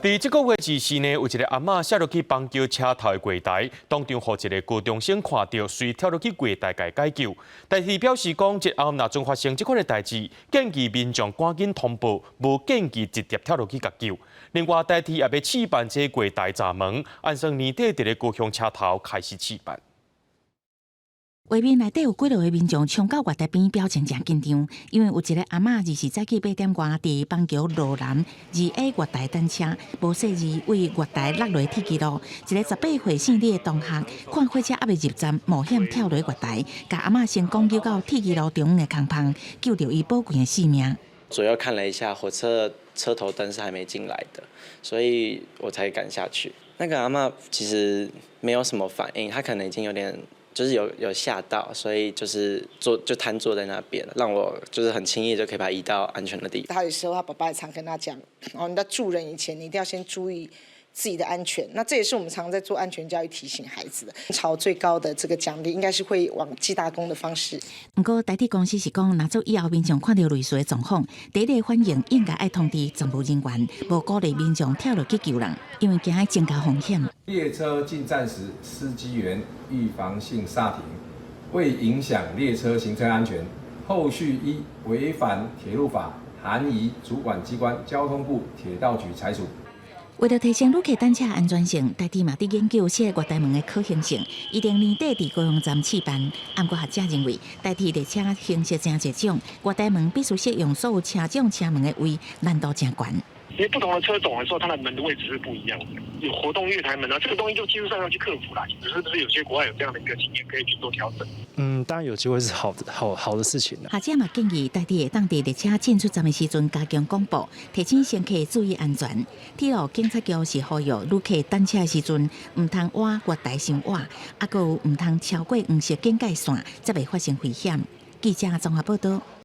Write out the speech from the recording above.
佇這個月24呢，有一个阿嬤摔落去板橋車頭的月台，當場予一个高中生看著，隨跳落去月台共解救。台鐵表示講，日後若陣發生這款的代誌，建議民眾趕緊通報，無建議直接跳落去共救。另外，台鐵也欲試辦這個月台閘門，按算年底佇咧高雄車頭開始試辦。畫面內底有幾落个民眾衝到月台邊，表情誠緊張，因為有一个阿嬤24早起8點外，佇板橋羅南2A 月台等車，無細膩對月台落落鐵支路，一个18歲姓李的同學看火車猶未入站，冒險跳落月台，共阿嬤成功救到鐵支路中央的空縫，救著伊寶貴的性命。左右看了一下，火車車頭燈是還沒進來的，所以我才敢下去。那個阿嬤其實沒有什麼反應，她可能已經有點，就是有嚇到，所以就是就癱坐在那邊，讓我就是很輕易就可以把他移到安全的地方。他有時候他爸爸也常跟他講，哦，你在助人以前，你一定要先注意自己的安全。那這也是我們常常在做安全教育，提醒孩子的。朝最高的這個獎勵，應該是會往記大功的方式。毋過台鐵公司是講，若做以後民眾看著類似的狀況，第一個反應應該愛通知站務人員，無鼓勵民眾跳落去救人，因為驚增加風險。列車進站時，司機員預防性剎停，未影響列車行車安全。後續依違反鐵路法，函移主管機關交通部鐵道局裁處。為著提升旅客等車安全性，台鐵嘛佇研究設月台門的可行性，預定年底佇高雄站試辦。毋過學者認為，台鐵列車形式誠濟種，月台門必須適用所有車種車門的位，難度誠懸。因為不同的車種的時候，它的門的位置是不一樣的。有活動月台門啊，這個東西就技術上要去克服啦。只是不是有些國外有這樣的一個經驗可以去做調整？嗯，當然有機會是好的，好好的事情啦。學者嘛建議，台鐵會當佇列車進出站的時陣加強廣播，提醒乘客注意安全。鐵路警察局是呼籲旅客等車的時陣，毋通倚月台傷倚，抑閣有毋通超過黃色警戒線，才袂發生危險。記者綜合報導。